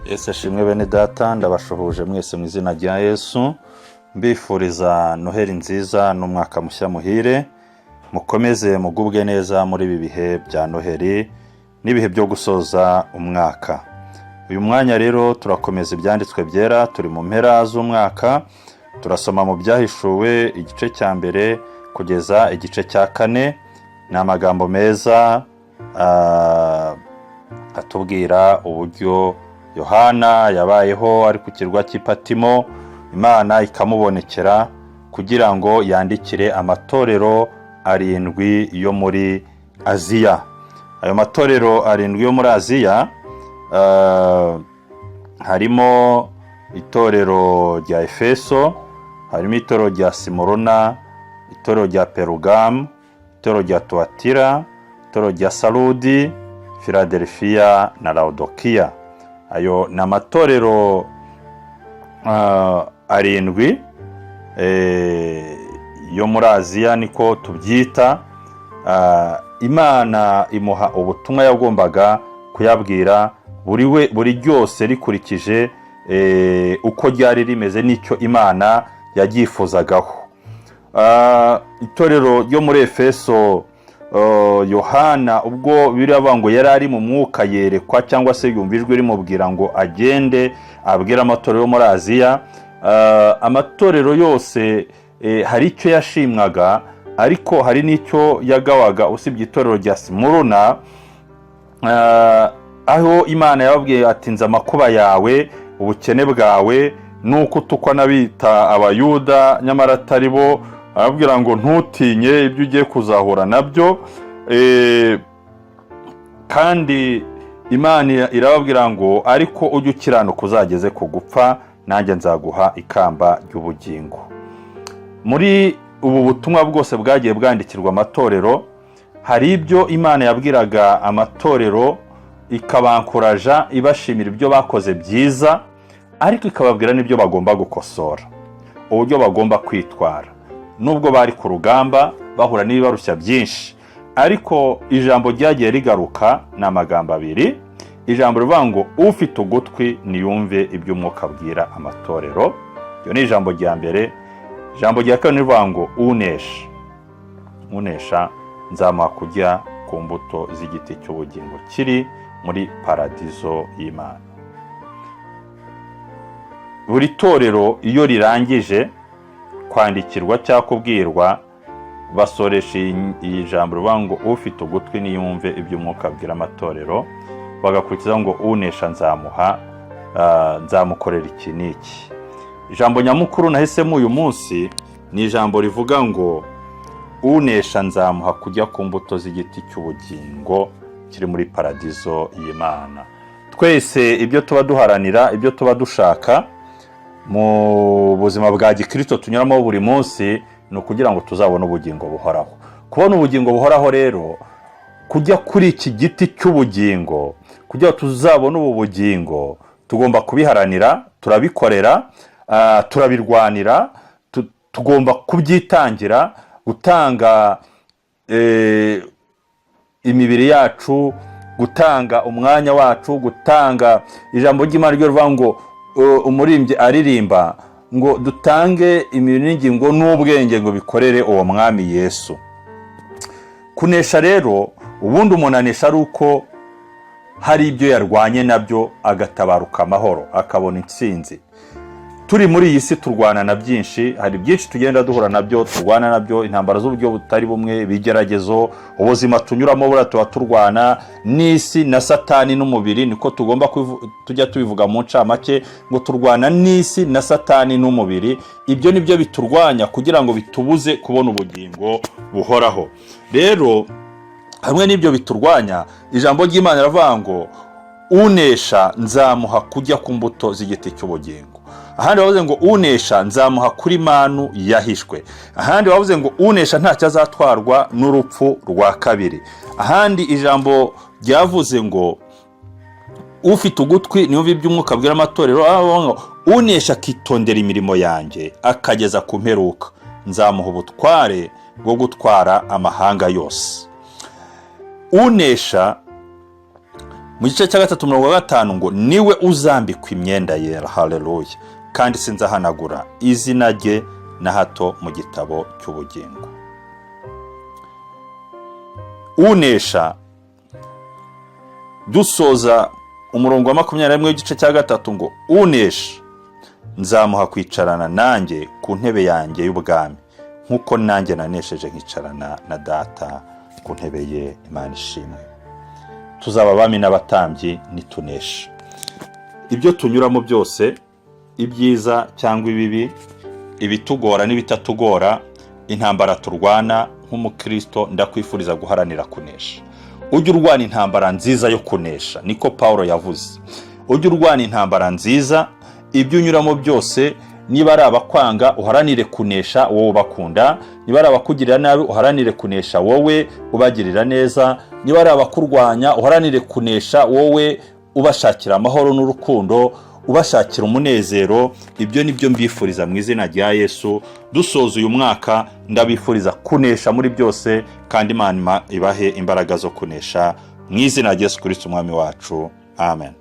Yesu ashimwe bene data, ndabashuhuje mwese mu izina rya Yesu, mbifuriza Noheli nziza n'umwaka mushya muhire. Mukomeze mugubwe neza muri ibi bihe bya Noheli n'ibihe byo gusoza umwaka. Uyu mwanya rero turakomeza ibyanditswe byera, turi mu mpera z'umwaka. Turasoma mu Byahishuwe igice cya mbere kugeza igice cya kane. Ni amagambo meza atubwira uburyo Yohana yabayeho ari ku kirwa cy'i Patimo, Imana ikamubonekera kugira ngo yandikire amatorero arindwi yo muri Aziya. Ayo matorero arindwi yo muri Aziya harimo itorero rya Efeso, harimo itorero rya Simuruna, itorero rya Perugamu, itorero rya Tuwatira, itorero rya Sarudi, Filadelfiya na Lawudokiya. Ayo ni amatorero arindwi yo muri Aziya, niko tubyita. Imana imuha ubutumwa yagombaga kuyabwira buri we, buri ryose rikurikije uko ryari rimeze n'icyo Imana yaryifuzagaho. Itorero ryo muri Efeso, Yohana ubwo biravuga ngo yari ari mu mwuka, yerekwa cyangwa se yumva ijwi rimubwira ngo agende abwire amatorero yo muri Aziya. Amatorero yose hari icyo yashimwaga, ariko hari n'icyo yagawaga, usibye itorero rya Simuruna, aho Imana yababwiye ati: "Nzi amakuba yawe, ubukene bwawe, nuko utukwa n'abita Abayuda nyamara atari bo." Arababwira ngo ntutinye ibyo ugiye kuzahura nabyo. Kandi Imana irababwira ngo ariko ujye ukiranuka uzageze ku gupfa, nanjye nzaguha ikamba ry'ubugingo. Muri ubu butumwa bwose bwagiye bwandikirwa amatorero, hari ibyo Imana yabwiraga amatorero, ikabankuraja, ibashimira ibyo bakoze byiza, ariko ikababwira n'ibyo bagomba gukosora, uburyo bagomba kwitwara nubwo bari ku rugamba bahura n'ibibarushya byinshi. Ariko ijambo ryagiye rigaruka ni amagambo abiri. Ijambo rivuga ngo: "Ufite ugutwi niyumve ibyo Umwuka abwira amatorero." Iryo ni ijambo rya mbere. Ijambo rya kabiri rivuga ngo: "Unesha, unesha nzamuha kurya ku mbuto z'igiti cy'ubugingo kiri muri paradizo y'Imana." Buri torero iyo rirangije kwandikirwa cyangwa kubwirwa, basoresha iyi jambo rivuga ngo: "Ufite ugutwi niyumve ibyo Umwuka abwira amatorero." Bagakurikizaho ngo: "Unesha nzamuha, nzamukorera iki n'iki." Ijambo nyamukuru nahisemo uyu munsi ni ijambo rivuga ngo: "Unesha nzamuha kujya ku mbuto z'igiti cy'ubugingo kiri muri paradizo y'Imana." Twese ibyo tuba duharanira, ibyo tuba dushaka mu buzima bwa gikristo tunyuramo buri munsi, ni ukugira ngo tuzabone ubugingo buhoraho. Kubona ubugingo buhoraho rero, kujya kuri iki giti cy'ubugingo, kugira ngo tuzabone ubu bugingo, tugomba kubiharanira, turabikorera, turabirwanira, tugomba kubyitangira, gutanga imibiri yacu, gutanga umwanya wacu, gutanga. Ijambo ry'Imana ryo rivuga ngo, umuririmbyi aririmba ngo dutange imibiri n'ingingo n'ubwenge ngo bikorere uwo Mwami Yesu. Kunesha rero, ubundi umuntu anesha ari uko hari ibyo yarwanye nabyo, agatabaruka amahoro, akabona intsinzi. Turi muri iyi si turwana na byinshi, hari byinshi tugenda duhura nabyo, turwana nabyo, intambara z'uburyo butari bumwe, ibigeragezo, ubuzima tunyuramo. Buriya tuba turwana n'isi na Satani n'umubiri, niko tugomba tujya tubivuga mu ncamake, ngo turwana n'isi na Satani n'umubiri. Ibyo ni byo biturwanya kugira ngo bitubuze kubona ubugingo buhoraho. Rero hamwe n'ibyo biturwanya, ijambo ry'Imana riravuga ngo: "Unesha nzamuha kujya ku mbuto z'igiti cy'ubugingo." Ahandi bavuze ngo: "Unesha nzamuha kuri manu yahishwe." Ahandi bavuze ngo: "Unesha ntacyo azatwarwa n'urupfu rwa kabiri." Ahandi ijambo ryavuze ngo: "Ufite ugutwi niyumve iby'Umwuka abwira amatorero." Aho bavuga ngo: "Unesha akitondera imirimo yanjye akageza ku mperuka, nzamuha ubutware bwo gutwara amahanga yose." Unesha Mu gice cya 3 umurongo wa 5 ngo: "Niwe uzambikwa imyenda yera, haleluya, kandi sinzahanagura izina rye na hato mu gitabo cy'ubugingo." Unesha, dusoza umurongo wa 21 w'igice cya 3 ngo: "Unesha nzamuha kwicarana nanjye ku ntebe yanjye y'ubwami, nk'uko nanjye nanesheje nkicarana na Data ku ntebe ye." Imana ishimwe. Tuzaba abami n'abatambyi nitunesha. Ibyo tunyuramo byose, ibyiza cyangwa ibibi, ibitugora n'ibitatugora, intambara turwana nk'umukristo, ndakwifuriza guharanira kunesha. Ujye urwana intambara nziza yo kunesha, niko Paul yavuze. Ujye urwana intambara nziza. Ibyo unyuramo byose, niba ari abakwanga, uharanire kunesha wowe ubakunda. Niba ari abakugirira nabi, uharanire kunesha wowe ubagirira neza. Niba ari abakurwanya, uharanire kunesha wowe ubashakira amahoro n'urukundo, ubashakira umunezero. Ibyo ni byo mbifuriza mu izina rya Yesu. Dusoza uyu mwaka, ndabifuriza kunesha muri byose, kandi Imana ibahe imbaraga zo kunesha mu izina rya Yesu Kirisiti Umwami wacu. Amen.